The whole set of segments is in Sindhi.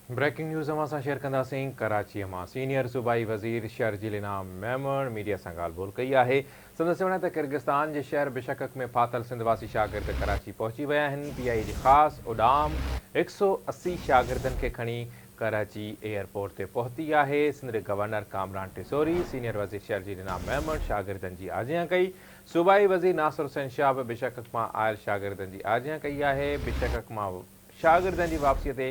بريڪنگ نيوز اوهان سان شيئر ڪنداسين ڪراچيء مان سينيئر صوبائي وزير شرجيل انعام ميمڻ ميڊيا سان ڳالهه ٻولهه ڪئي آهي سندس چوڻ آهي ته ڪرغستان جي شهر بشڪڪ ۾ ڦاٿل سنڌ واسي شاگرد ڪراچي پهچي ويا آهن پي آء اي جي خاص اڏام 180 شاگردن کي کڻي ڪراچي ايئرپورٽ تي پهتي آهي سنڌ جي گورنر ڪامران ٽيسوري سينيئر وزير شرجيل انعام ميمڻ شاگردن جي آجيان ڪئي صوبائي وزير ناصر حسين شاهه به بشڪڪ مان آيل شاگردن جي آجيان ڪئي آهي بشڪڪ مان شاگردن جي واپسيء تي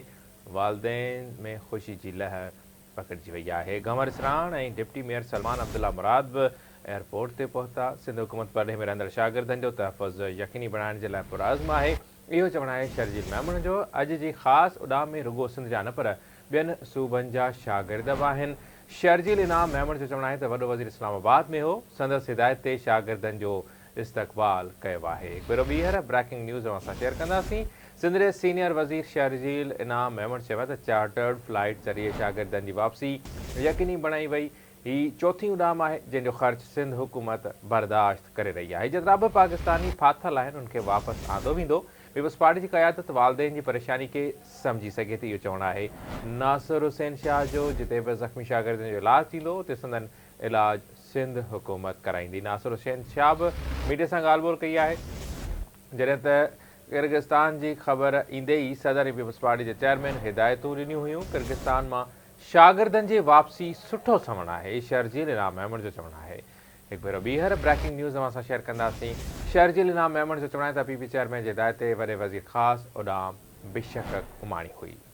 والدين ۾ خوشي جي لهر پکڙجي وئي آهي. Ghanwar Isran ۽ deputy mayor Salman Abdullah Murad به ايئرپورٽ تي پهتا. سنڌ حڪومت پرڏيهه ۾ رهندڙ شاگردن جو تحفظ يقيني بڻائڻ جي لاء پرعزم آهي. اهو چوڻ آهي شرجيل ميمڻ جو. اڄ جي خاص اڏام ۾ رڳو سنڌ جا نه پر ٻين صوبن جا شاگرد به آهن. شرجيل انعام ميمڻ جو چوڻ آهي ته وڏو وزير اسلام آباد ۾ هو، سندس هدايت تي شاگردن جو استقبال ڪيو آهي. هڪ ڀيرو ٻيهر بريڪنگ نيوز اوهان سان شيئر ڪنداسين. سنڌ جي سينيئر وزير شرجيل انعام ميمڻ چيو آهي ته چارٽرڊ فلائيٽ ذريعي شاگردن جي واپسي يقيني بڻائي وئي، هي چوٿين اڏام آهي جنهن جو خرچ سنڌ حڪومت برداشت ڪري رهي آهي، جيترا به پاڪستاني ڦاٿل آهن انهن کي واپس آندو ويندو، پيپلز پارٽي جي قيادت والدين جي پريشاني کي سمجهي سگهي ٿي اهو چوڻ آهي ناصر حسين شاهه جو، جتي به زخمي شاگردن جو علاج ٿيندو اتي سندن علاج سنڌ حڪومت ڪرائيندي. ناصر حسين شاهه به ميڊيا سان ڳالهه ٻولهه ڪئي آهي. جڏهن ته ڪرغستان جي خبر ايندي ئي صدر ۽ پيپلز پارٽي جي چيئرمين هدايتون ڏنيون هيون. ڪرغستان مان شاگردن جي واپسي سٺو سنوڻ آهي، شرجيل انعام ميمڻ جو چوڻ آهي. هڪ ڀيرو ٻيهر بريڪنگ نيوز اوهان سان شيئر ڪنداسين. شرجيل انعام ميمڻ جو چوڻ آهي ته پي پي چيئرمين جي هدايت تي وڏي وزير خاص اڏام بشڪڪ اماڻي هئي.